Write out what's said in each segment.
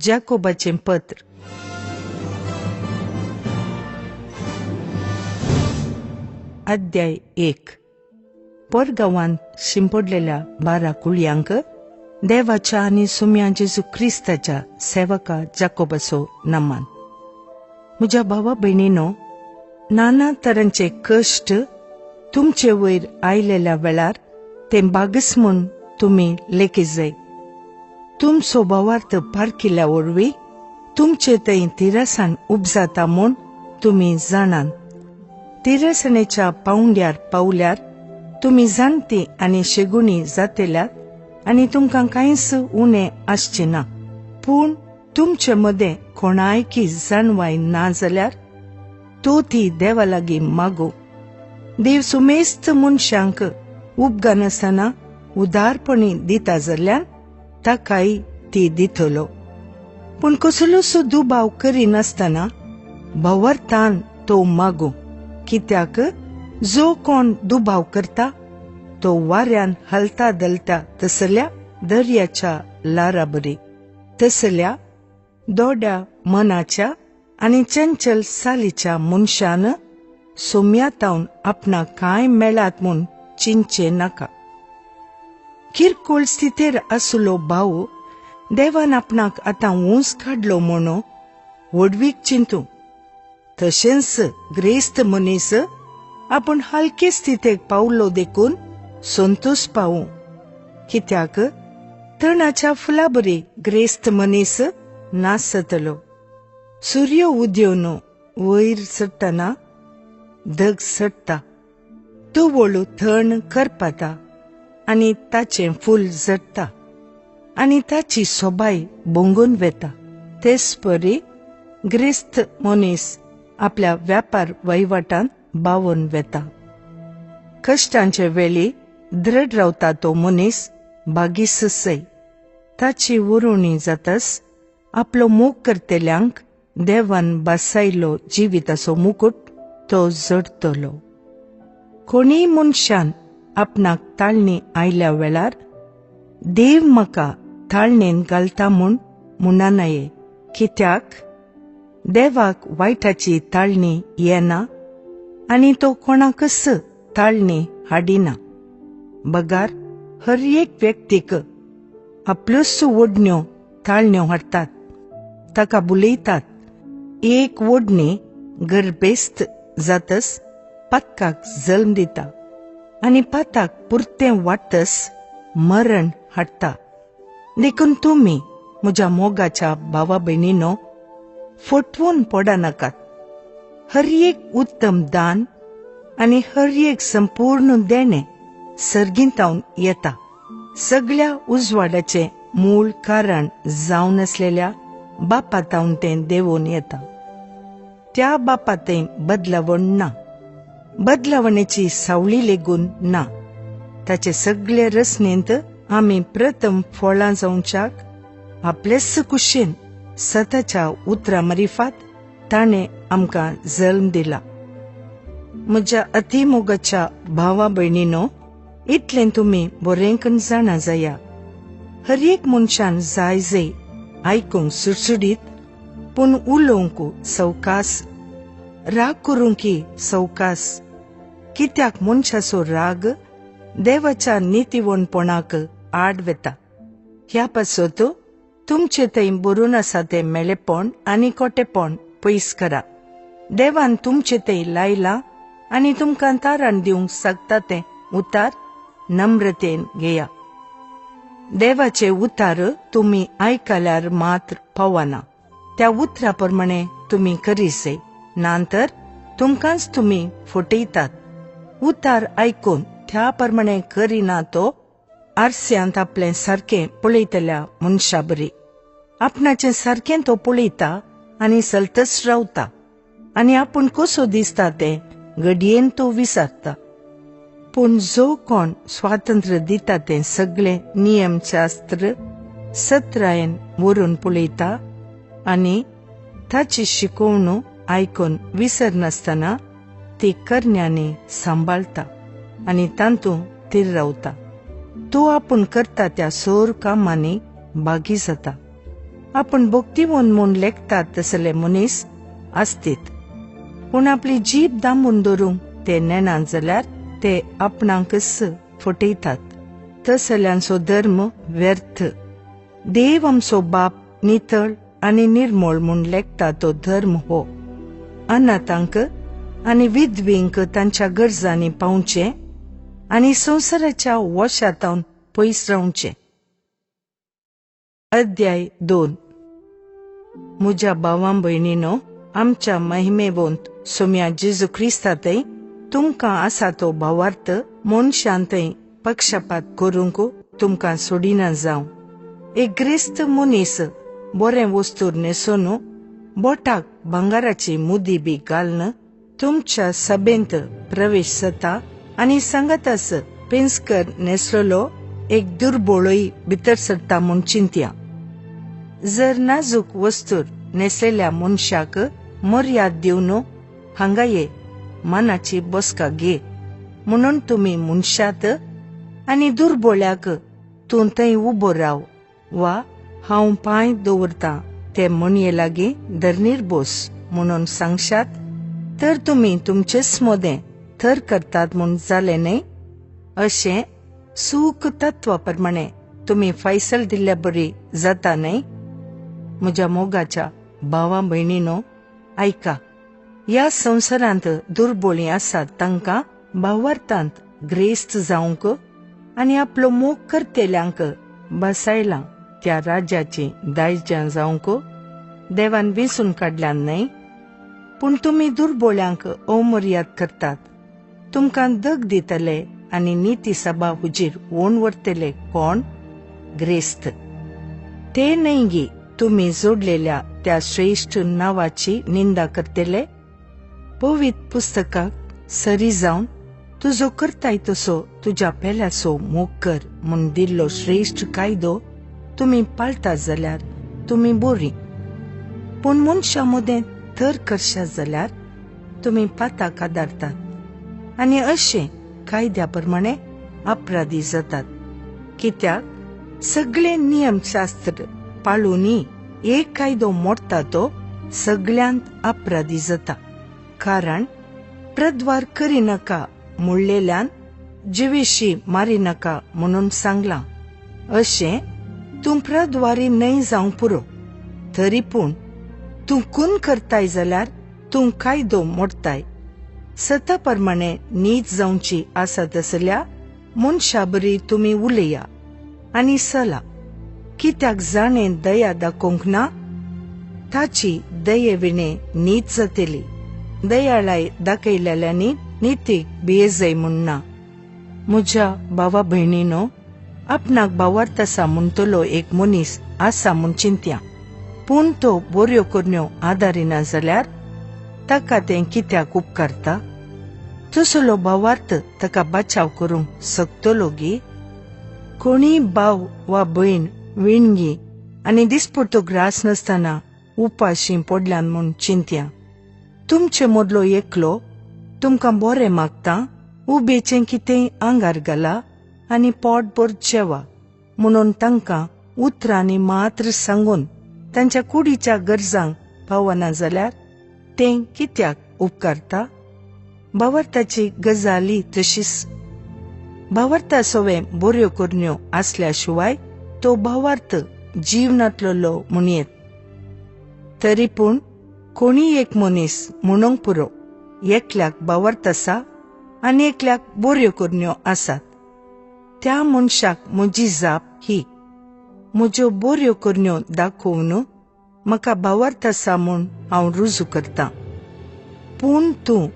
जाकोबाचें पत्र. अध्याय 1. पोरगांवांत शिंपडलेल्या 12 कुळयांक देवाच्या आनी सुम्या जेजू क्रिस्ताच्या सेवका जाकोबाचो नमान. म्हज्या भावा भयणीनो, नाना तरांचे कश्ट तुमचे वयर आयलेल्या वेळार ते बागस म्हूण तुमी लेखी जाय. तुमचो भावार्थ पारखिल्ल्या वरवीं तुमचे थंय तिरसाण उपजाता म्हूण तुमी जाणात. तिरसणेच्या पावंड्यार पावल्यार तुमी जाणटी आनी शेगुणी जातेल्यात आनी तुमकां कांयच उणें आसचें ना. पूण तुमचे मदें कोणायकी जाणवाय ना जाल्यार तो ती देवा लागीं मागू. देव सुमेस्त मनशांक उपगानासतना उदारपणी दिता जाल्यार ताकाय ती दितलो. पूण कसलोसो दुबाव करिनासतना भवर्थान तो मागू, कित्याक जो कोण दुबाव करता तो वाऱ्यान हलता दलता तसल्या दर्याच्या लारा बरी, तसल्या दोड्या मनाच्या आनी चंचल सालीच्या मनशान सोम्यातावन आपणाक कांय मेळात म्हूण चिंतचें नाका. किरकोळ स्थितेर आसलो भाव देवान आपणाक आतां ऊंच काडलो म्हणून व्हडवीक चिंतू. तशेंच ग्रेस्त मनीस आपूण हलके स्थितेक पावलो देखून संतोष पावूं, कित्याक तणाच्या फुलाबरी ग्रेस्त मनीस नासतलो. सूर्य उदेवन वयर चडटना धग चडटा, तुवळू थण करपाता आनी ताचें फूल झडटा आनी ताची सोबाय भोंगून वेता. तेच परी ग्रेस्त मनीस आपल्या व्यापार वहिवाटांत बावून वेता. कश्टांचे वेळी दृढ रावता तो मनीस बागीस सय. ताची उरुणी जातस आपलो मोग करतल्यांक देवान बसायलो जिविताचो मुकुट तो जडतलो. कोणीय मनशान आपणाक ताळणी आयल्या वेळार देव म्हाका ताळणेन घालता म्हूण म्हणनाये, कित्याक देवाक वायटाची ताळणी येना आनी तो कोणाकच ताळणी हाडिना. बगार हर एक व्यक्तीक आपल्योच ओडण्यो ताळण्यो हाडटात, ताका बुलयतात. एक ओडणी गर्भेस्त जातस पातकाक जल्म दिता आनी पाताक पुरतें वाडटस मरण हाडटा. देखून तुमी म्हज्या मोगाच्या भावा भयणीनो फटवून पडनाकात. हर एक उत्तम दान आनी हर एक संपूर्ण देणें सर्गींतावन येता. सगळ्या उजवाडाचें मूळ कारण जावन आसलेल्या बापातावन तें देवून येता. त्या बापा थंय बदलावण ना, बदलावणेची सावळी लेगून ना. ताचे सगळे रचनेंत आमी प्रथम फळां जावच्याक आपलेच कुशीन सताच्या उतरा मारिफात ताणें आमकां जल्म दिला. म्हज्या अतिमोगाच्या भावा भयणीनो, इतलें तुमी बरेंकन जाणा जाया. हर एक मनशान जाय जाय आयकूंक सुडसुडीत, पूण उलोवंक सवकास, राग करूंक सवकास, कित्याक मनशाचो राग देवाच्या नितीवणपणाक आड वेता. ह्या पासत तुमचे थंय बरून आसा तें मेळेपण आनी कोटेपण पयस करा. देवान तुमचे थंय लायलां आनी तुमकां तारण दिवंक शकता तें उतार नम्रतेन घेया. देवाचे उतार तुमी आयकल्यार मात्र पावना, त्या उतरा प्रमाणे तुमी करीसे, ना तर तुमकांच तुमी फटयतात. उतार आयकून त्या प्रमाणे करिना तो आरस्यांत आपलें सारकें पळयतल्या मनशा बरी. आपणाचें सारकें तो पळयता आनी चलतच रावता आनी आपूण कसो दिसता तें घडयेन तो विसरता. पूण जो कोण स्वातंत्र्य दिता तें सगळें नियमशास्त्र सत्रायेन व्हरून पळयता आनी ताची शिकोवणू आयकून विसरनासतना ती करण्यांनी सांबाळटा आनी तातूंत थीर रावता. तो आपूण करता त्या सोर कामांनी भागी जाता. आपूण भक्तिवंत म्हूण लेखतात तसले मनीस आसतीत, पूण आपली जीब दामून दवरूंक ते नेणात जाल्यार ते आपणाकच फटयतात. तसल्यांचो धर्म व्यर्थ. देव आमचो बाप नितळ आनी निर्मळ म्हूण लेखता तो धर्म हो अनाथांक आनी विधवींक तांच्या गरजांनी पावचें आनी संवसाराच्या वशांत पयस रावचें. अध्याय 2. म्हज्या भावां भयणीनो, आमच्या महिमेवंत सोम्या जेजू क्रिस्तांतय तुमकां आसा तो भावार्थ मनशांतय पक्षपात करूंक तुमकां सोडिना जावं. एक ग्रेस्त मनीस बरें वस्तूर न्हेसून बोटाक भांगराची मुदी बी घालून तुमच्या सभेंत प्रवेश जाता आनी सांगाताच पेन्स्कर न्हेसलेलो एक दुर्बोळय भितर सरता म्हूण चिंतया. जर नाजूक वस्तूर न्हेसलेल्या मनशाक मर्याद दिवन हांगा ये मनाची बसका घे म्हणून तुमी मनशात आनी दुर्बोळ्याक तूं थंय उबो राव वा हांव पांय दवरतां ते म्हणये लागीं धरणीर बस म्हणून सांगशात तर तुमी तुमचेच मदें थर करतात म्हूण जालें न्हय? अशें सूख तत्वा प्रमाणे तुमी फैसल दिल्ल्या बरी जाता न्हय? म्हज्या मोगाच्या भावा भयणीनो, आयका, ह्या संवसारांत दुर्बोळीं आसात तांकां भावार्थांत ग्रेस्त जावंक आनी आपलो मोग करतेल्यांक बसायलां त्या राज्याची दायज्यां जावंक देवान वेंचून काडल्यान न्हय? पूण तुमी दुर्बोळ्यांक अवमर्याद करतात. तुमकां दग दितले आनी निती सभा हुजीर ओण व्हरतले कोण? ग्रेस्त. ते न्हय गी तुमी जोडलेल्या त्या श्रेश्ठ नांवाची निंदा करतले? पवित्र पुस्तकाक सरी जावन तुजो करताय तसो तुज्या पेल्याचो मोग कर म्हूण दिल्लो श्रेश्ठ कायदो तुमी पाळतात जाल्यार तुमी बोरीं. पूण मनशां मदें थर करशात जाल्यार तुमी पाताक आदारतात आनी अशें कायद्या प्रमाणे अपराधी जातात. कित्याक सगळे नियमशास्त्र पाळूनी एक कायदो मोडटा तो सगळ्यांत अपराधी जाता. कारण प्रद्वार करिनाका म्हणलेल्यान जिवेशी मारिनाका म्हणून सांगलां. अशें तूं प्रद्वारी न्हय जावंक पुरो, तरी पूण तूं खून करताय जाल्यार तूं कायदो मोडटाय. सता प्रमाणे नीत जावची आसा तसल्या मनशा बरी तुमी उलया आनी चला. कित्याक जाणें दया दाखोवंक ना ताची दये विणे नीत जातली. दयाळाय दाखयलेल्यांनी नितीक भियेजय म्हूण ना. म्हज्या भावा भयणीनो, आपणाक भावार्थ आसा म्हणटलो एक मनीस आसा म्हूण चिंतया, पूण तो बऱ्यो करण्यो आदारिना जाल्यार ताका तें कित्याक उपकारता? तसलो भावार्थ ताका बचाव करूंक शकतलो गी? कोणीय भाव वा भयण विणगी आनी दिसपडतो ग्रास नासतना उपाशी पडल्यान म्हूण चिंतया. तुमचे मदलो एकलो तुमकां बरें मागता, उबेचें कितेंय आंगार घाला आनी पोटभर जेवा म्हणून तांकां उतरांनी मात्र सांगून तांच्या कुडीच्या गरजांक पावना जाल्यार तें कित्याक उपकारता? भावार्थाची गजाली तशीच. भावार्था सवें बऱ्यो करण्यो आसल्या शिवाय तो भावार्थ जीवनांतलो म्हणयेत. तरी पूण कोणीय एक मनीस म्हणूंक पुरो, एकल्याक भावार्थ आसा आनी एकल्याक बऱ्यो करण्यो आसात. त्या मनशाक म्हजी जाप ही, म्हज्यो बऱ्यो करण्यो दाखोवन म्हाका भावार्थ आसा म्हूण हांव रुजू करतां. पूण तूं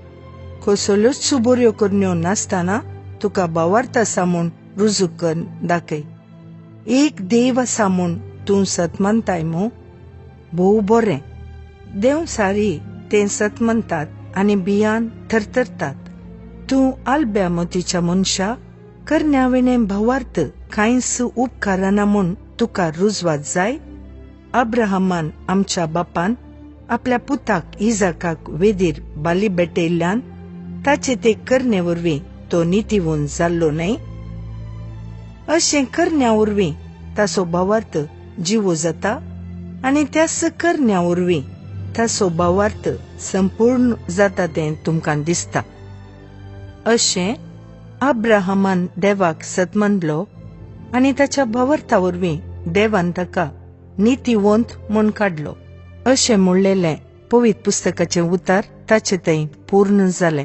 कसल्योच बऱ्यो करण्यो नासतना तुका भावार्थ आसा म्हूण रुजू कर दाखय. एक देव आसा म्हूण तूं सत मानताय मू? भोव बरें. देव सारी तें सत मानतात आनी बियान थरथरतात. तूं आलब्या मतीच्या मनशा, करण्या विणें भावार्थ कांयच उपकारना म्हूण तुका रुजवात जाय? अब्राहमान आमच्या बापान आपल्या पुताक इजाकाक वेदीर बाली भेटयल्ल्यान ताचे ते करणे वरवीं तो नितीवून जाल्लो न्हय? अशें करण्या वरवीं ताचो भावार्थ जिवो जाता. आनी त्याच करण्या वरवीं ताचो भावार्थ संपूर्ण जाता तें तुमकां दिसता. अशें अब्राहमान देवाक सतमनलो आनी ताच्या भावार्था वरवीं देवान ताका नितीवंत म्हूण काडलो. अशें म्हणलेलें पवित्र पुस्तकाचें उतार ताचे थंय पूर्ण जालें.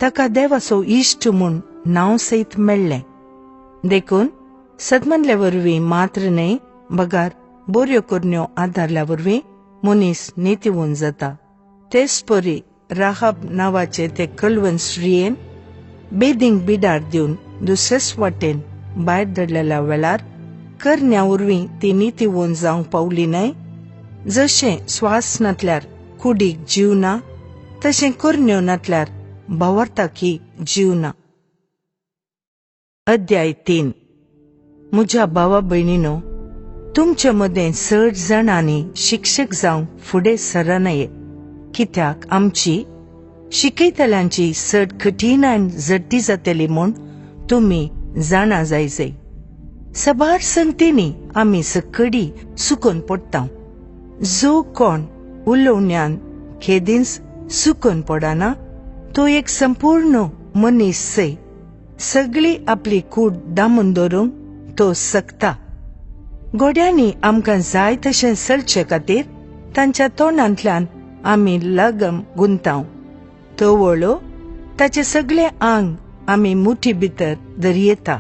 ताका देवाचो इश्ट म्हूण नांव सयत मेळ्ळें. देखून सदमनले वरवीं मात्र न्हय बगार बऱ्यो करण्यो आदारल्या वरवीं मनीस नितीवंत जाता. तेच परी राहाब नांवाचे ते कलवंत स्त्रियेन बेदींक बिडार दिवन दुसरेच वाटेन भायर धरलेल्या वेळार करण्या वरवीं ती नितीवंत जावंक पावली न्हय. जशें स्वास नातल्यार कुडीक जीव ना तशें करण्यो नातल्यार भावार्थाकी जीव ना. अध्याय 3. म्हज्या भावा भयणीनो, तुमचे मदें चड जाणांनी शिक्षक जावंक फुडें सरनये, कित्याक आमची शिकयतल्यांची चड कठीण आनी झडटी जातली म्हूण तुमी जाणा जायजय. सबार संगतींनी आमी सकडी सुकून पडटा. जो कोण उलोवण्यान खेदींच सुकून पडना तो एक संपूर्ण मनीस सय सगळी आपली कूड दामून दवरूंक तो सकता. गोड्यांनी आमकां जाय तशें चलचे खातीर तांच्या तोंडांतल्यान आमी लगम गुंताव. तवळो ताचे सगळे आंग आमी मुठी भितर दरयेता.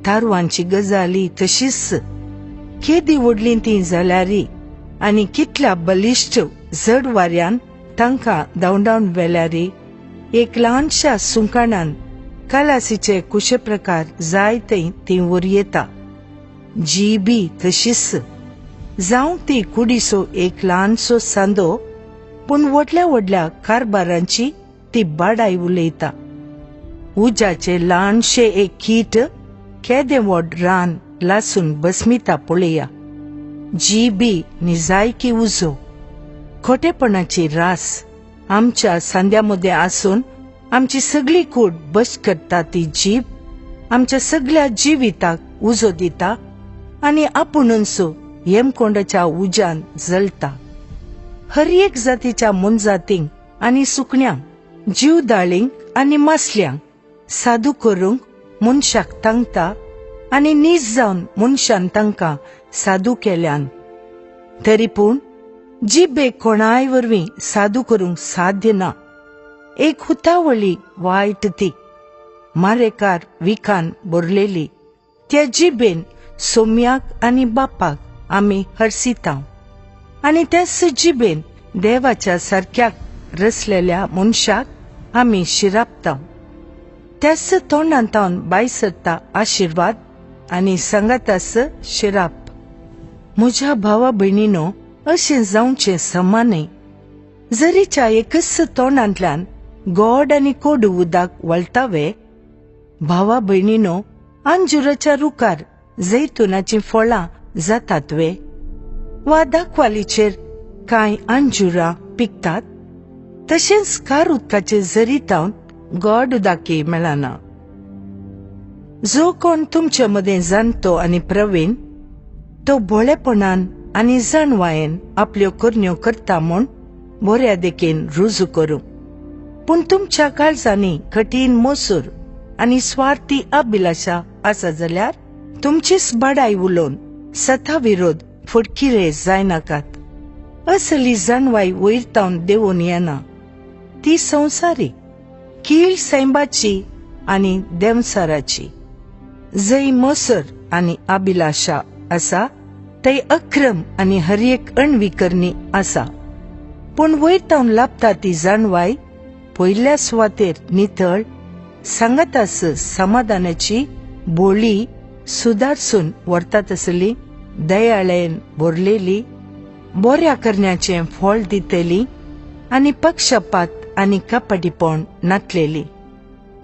तारवांची गजाली तशीच केदी व्हडली ती जाल्यारी आनी कितल्या बलिश्ट जड वाऱ्यान तांकां धांवडावन व्हेल्यारी एक ल्हानशा सुंकाणान कलासीचे कुशे प्रकार जाय थंय ती वरयेता. जी बी तशीच जावं ती कुडीचो एक ल्हानसो सांदो, पूण व्हडल्या व्हडल्या कारभारांची ती बाडाय उलयता. उज्याचे ल्हानशे एक कीट केदें व्हड रान लासून बसमिता पळया. जी बी निजायकी उजो खोटेपणाची रास आमच्या सांद्या मदें आसून आमची सगळी कूड बस करता. ती जीब आमच्या सगळ्या जिविताक उजो दिता आनी आपुणूच हेमकोंडाच्या उज्यान जळटा. हर एक जातीच्या मोनजातींक आनी सुकण्यांक, जीवदाळींक आनी मासल्यांक सादू करूंक मनशाक तांकता आनी नीज जावन मनशान तांकां सादू केल्यान. तरी पूण जिबेक कोणाय वरवीं सादू करूंक साध्य ना. एक हुतावळी वायट ती मारेकार विखान भरलेली त्या जिबेन सोम्याक आनी बापाक आमी हरसिता आनी त्याच जिबेन देवाच्या सारक्याक रसलेल्या मनशाक आमी शिरापता. त्याच तोंडांतावन भायर सरता आशिर्वाद आनी सांगातास शिराप. म्हज्या भावा भयणीनो, अशें जावचें समा न्हय. जरीच्या एकच तोंडांतल्यान गोड आनी कोडू उदक वळटावे. भावा भयणीनो, अंजुराच्या रुखार जैतुनाचीं फळां जातात वे, वा दाखवालीचेर कांय अंजुरां पिकतात? तशेंच कार उदकाचे जरीतावन गोड उदकी मेळना. जो कोण तुमचे मदें जाणतो आनी प्रवीण तो भोळेपणान आनी जाणवायेन आपल्यो करण्यो करता म्हूण बऱ्या देखीन रुजू करूं. पूण तुमच्या काळजांनी कठीण मोसूर आनी स्वार्थी अभिलाशा आसा जाल्यार तुमचीच बाडाय उलोवन सता विरोध फुडकिरे जायनाकात. असली जाणवाय वयर तावन देवून येना. ती संवसारी कीळ सैंबाची आनी देंवसाराची. जंय मोसर आनी अभिलाशा आसा थंय अक्रम आनी हर एक अणविकरणी आसा. पूण वयर तावन लाभता ती जाणवाय पयल्या सुवातेर नितळ सांगातास समाधानाची बोली सुदारसून व्हरता तसली दयाळेन भरलेली बऱ्या करण्याचें फळ दितली आनी पक्षपात आनी कपटीपण नातलेली.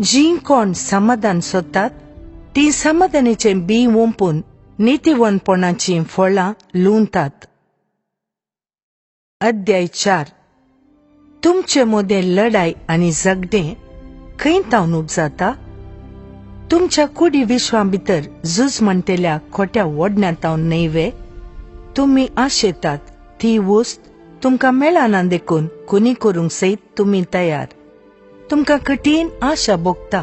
जीं कोण समाधान सोदतात तीं समाधानाचें बी ओंपून नितीवंतपणाचीं फळां लुंवतात. अध्याय 4. तुमचे मदें लढाय आनी झगडें खंय तावन उपजाता? तुमच्या कुडी विश्वां भितर झूज म्हणटेल्या खोट्या ओडण्या तावन न्हय वे? तुमी आशेतात ती वस्त तुमकां मेळना देखून कोणी करूंक सयत तुमी तयार. तुमकां कठीण आशा भोगता,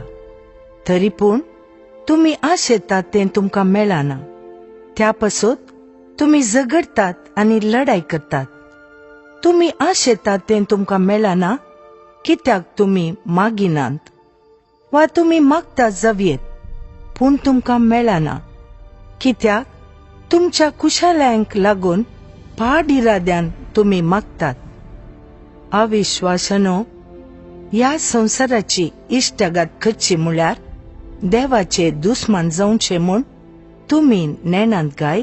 तरी पूण तुमी आशेतात तें तुमकां मेळना. त्या पासत तुमी झगडटात आनी लढाय करतात. तुमी आशेतात तें तुमकां मेळना कित्याक तुमी मागिनात, वा तुमी मागता जावयेत पूण तुमकां मेळना कित्याक तुमच्या कुशालयांक लागून पाड इराद्यान तुमी मागतात. अविश्वासानो, ह्या संवसाराची इश्टागात करची म्हळ्यार देवाचे दुस्मान जावचे म्हूण तुमी नेणात काय?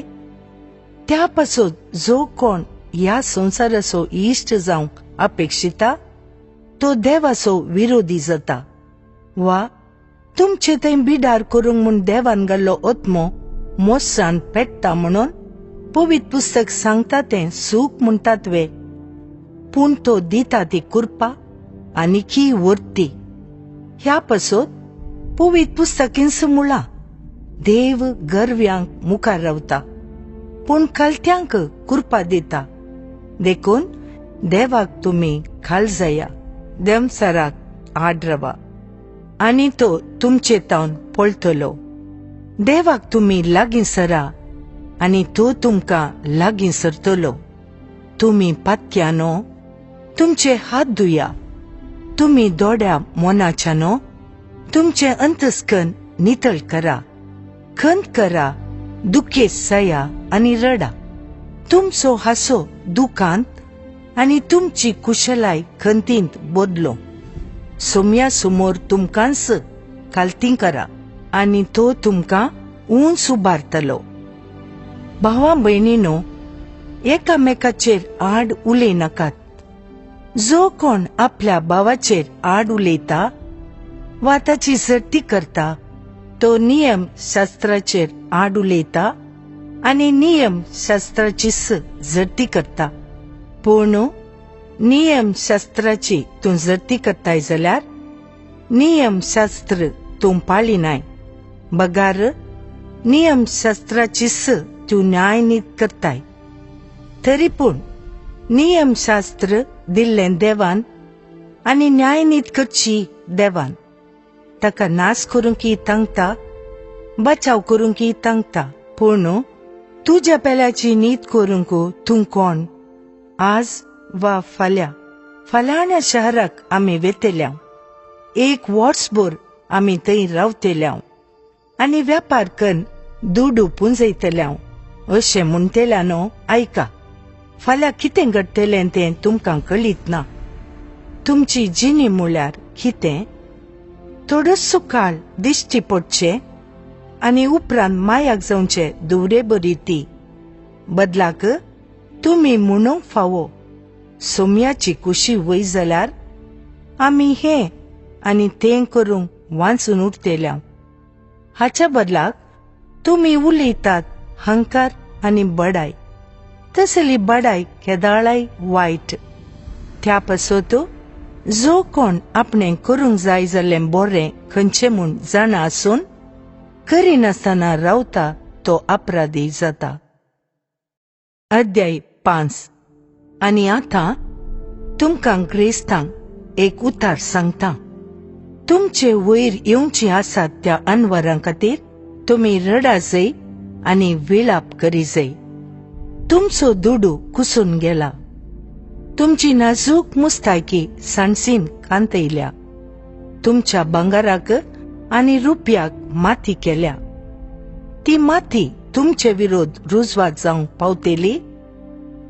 त्या पासत जो कोण ह्या संवसाराचो इश्ट जावंक अपेक्षिता तो देवाचो विरोधी जाता. वा तुमचे थंय बिडार करूंक म्हूण देवान घाल्लो आत्मो मोस्सान पेट्टा म्हणून पवित्र पुस्तक सांगता तें सूख म्हणटात वे? पूण तो दिता ती कृपा आनीकी व्हरती. ह्या पासत पवित्र पुस्तकींच म्हळां, देव गर्व्यांक मुखार रावता पूण कालत्यांक कृपा दिता. देखून देवाक तुमी खाल जाया, देमसाराक आड रावा आनी तो तुमचे तावन पळटलो. देवाक तुमी लागीं सरा आनी तो तुमकां लागीं सरतलो. तुमी पातक्यानो, तुमचे हात धुया. तुमी दोड्या मनाच्यानो, तुमचें अंतस्कन नितळ करा. खंत करा, दुखेस्त जाया आनी रडा. तुमचो हांसो दुखांत आनी तुमची कुशलाय खंतींत बदलो. सोम्या समोर तुमकांच खालती करा आनी तो तुमकां उंच उबारतलो. भावा भयणीनो, एकामेकाचेर आड उलयनाकात. जो कोण आपल्या भावाचेर आड उलयता वा ताची सर्ती करता तो नियम शास्त्राचेर आड उलयता आनी नियम शास्त्राची जडती करता. पूण नियम शास्त्राची तूं जडती करताय जाल्यार नियम शास्त्र तूं पाळिनाय, बगार नियम शास्त्राचीच तूं न्यायनीत करताय. तरी पूण नियमशास्त्र दिल्लें देवान आनी न्यायनीत करची देवान. ताका नाश करूंक तांकता, बचाव करूंक तांकता. पूण तुज्या पेल्याची नीत करूंक तूं कोण? आज वा फाल्यां फलाण्या शहराक आमी वेतेल्या, एक वर्सभर आमी थंय रावतेल्या आनी व्यापार करून दुडू पुंजयतल्या अशें म्हणटेल्या न्हू. आयका, फाल्यां कितें घडटलें तें तुमकां कळीत ना. तुमची जिणी म्हळ्यार कितें? थोडोसो काळ दिश्टी पडचें आनी उपरांत मायाक जावचे दुवरे बरी ती. बदलाक तुमी म्हणूंक फावो, सोम्याची कुशी वय जाल्यार आमी हें आनी तें करूंक वांचून उरतेल्या. हाच्या बदलाक तुमी उलयतात हंकार आनी बडाय. तसली बडाय केदाळाय वायट. त्या पासत जो कोण आपणें करूंक जाय जाल्लें बरें खंयचें म्हूण जाणा आसून करिनासतना रावता तो अपराधी जाता. अध्याय 5. आनी आतां तुमकां क्रिस्तांक एक उतार सांगता. तुमचे वयर येवची आसात त्या अनवरां खातीर तुमी रडा जाय आनी विलाप करी जाय. तुमचो दुडू कुसून गेला, तुमची नाजूक मुस्तायकी सांडसीन कांतयल्या, तुमच्या भांगराक आनी रुपयाक माती केल्या. ती माती तुमचे विरोध रुजवात जावंक पावतली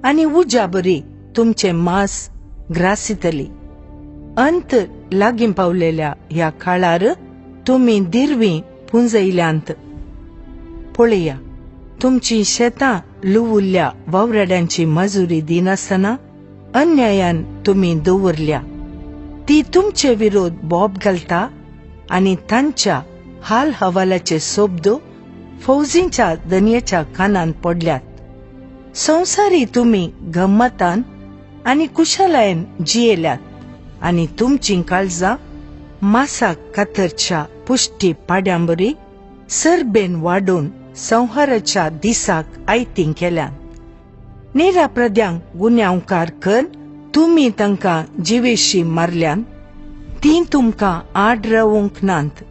आनी उज्या बरी तुमचें मांस ग्रासितली. अंत लागीं पावलेल्या ह्या काळार तुमी दिरवीं पुंजयल्यांत. पळया, तुमची शेतां लुवुल्ल्या वावराड्यांची मजुरी दिनासतना अन्यायान तुमी दवरल्या. ती तुमचे विरोध बोब घालता आनी तांच्या हाल हवालाचे शब्द फौजींच्या दनयेच्या कानान पडल्यात. संवसारी तुमी गम्मतान आनी कुशलायेन जियेल्यात आनी तुमचीं काळजां मासाक कातरच्या पुश्टी पाड्यांबरी सरबेन वाडून संहाराच्या दिसाक आयतीं केल्यात. निराप्रद्यांक गुन्यांवकार कर तुमी तांकां जिवेशी मारल्यान, तीं तुमकां आड रावूंक नात.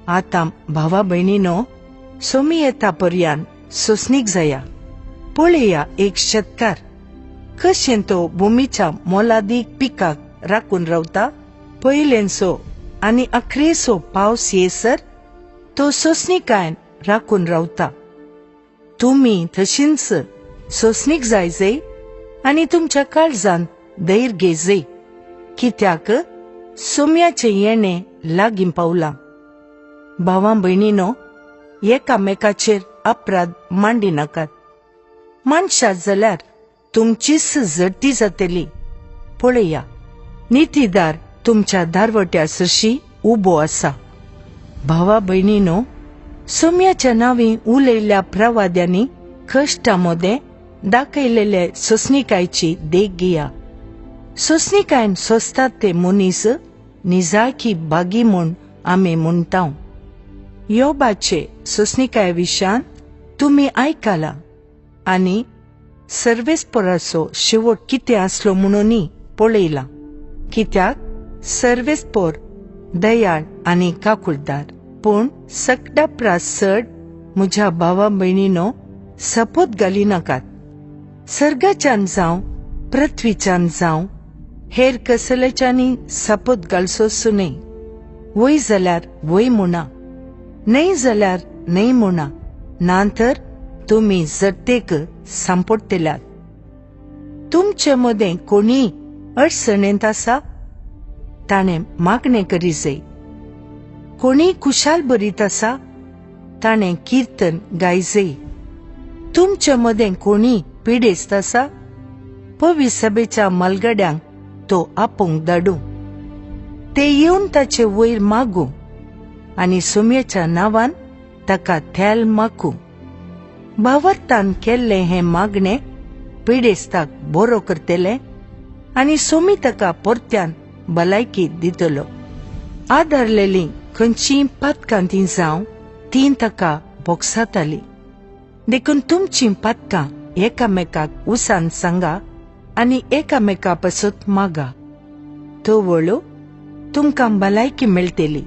आतां भावा भयणीनो, सोमी येता पर्यान सोंसणीक जाया. पळया एक शेतकार कशें तो भुमीच्या मोलादीक पिकाक राखून रावता. पयलेंचो आनी अखरेचो पावस येसर तो सोंसणीकायन राखून रावता. तुमी तशींच सोंसणीक जाय जाय आनी तुमच्या काळजान धैर्य घेजय, कित्याक सोम्याचें येणें लागीं पावलां. भावां भयणीनो, एकामेकाचेर अपराध मांडी नाकात. मानशात जाल्यार तुमचीच झडटी जातली. पळया, नितीदार तुमच्या दारवट्या सरशी उबो आसा. भावा भयणीनो, सोम्याच्या नांवी उलयल्ल्या प्रवाद्यांनी कश्टा मदें दाखयलेले सोंसणीकायची देख घेया. सोंसणीकायन सोंसतात ते मनीस निजाकी भागी म्हूण आमी म्हणटा. योबाचे सोंसणीकाय विशयान तुमी आयकलां आनी सर्वेस्पोराचो शेवट कितें आसलो म्हणूनय पळयलां, कित्याक सर्वेस्पोर दयाळ आनी काकुळदार. पूण सगळ्या प्रास चड म्हज्या भावा भयणीनो, सपोत घाली नाकात. सर्गाच्यान जावं पृथ्वीच्यान जावं हेर कसल्याच्यानी सपोत घालचोच न्हय. वय जाल्यार वय म्हणा, न्हय जाल्यार न्हय म्हणा, ना तर तुमी जडतेक सांपडटल्यात. तुमचे मदें कोणीय अडचणेंत आसा, ताणें मागणें करी जाय. कोणीय खुशाल बरीत आसा, ताणें किर्तन गायजय. तुमचे मदें कोणीय पिडेस्त आसा, पवी सभेच्या मालगड्यांक तो आपोवंक धाडूं. ते येवन ताचे वयर मागूं आनी सोम्याच्या नांवान ताका थेल मागूं. भावार्थान केल्लें हें मागणें पिडेस्ताक बरो करतलें आनी सोमी ताका परत्यान भलायकी दितलो. आदारलेलीं खंयचीय पातकां तीं जावं, तीं ताका भोगसातालीं. देखून तुमचीं पातकां एकामेकाक उसान सांगा आनी एकामेका पासत मागा. तवळो तुमकां भलायकी मेळटली.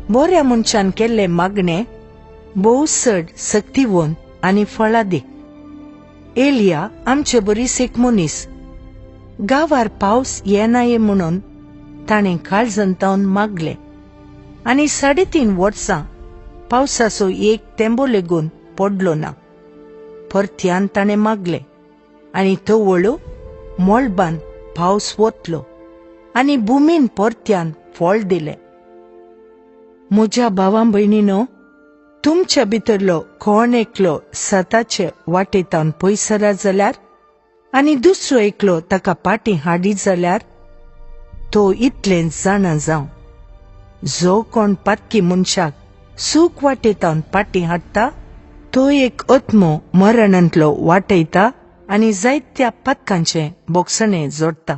बऱ्या मनशान केल्लें मागणें भोव चड सक्तिवंत आनी फळादीक. एलिया आमचे बरीच एक मनीस. गांवार पावस येनाये म्हणून ताणें काळजांतावन मागलें आनी 3.5 वर्सां पावसाचो एक तेंबो लेगून पडलो ना. परत्यान ताणें मागलें आनी तवळो मळबान पावस वतलो आनी भुमीन परत्यान फळ दिलें. म्हज्या भावां भयणीनो, तुमच्या भितरलो कोण एकलो सताचे वाटेतावन पयसरा जाल्यार आनी दुसरो एकलो ताका पाटी हाडीत जाल्यार तो इतलें जाणा जावं, जो कोण पातकी मनशाक सूख वाटेतावन पाटी हाडटा तो एक आत्मो मरणांतलो वाटयता आनी जायत्या पातकांचें बोगसणें जोडटा.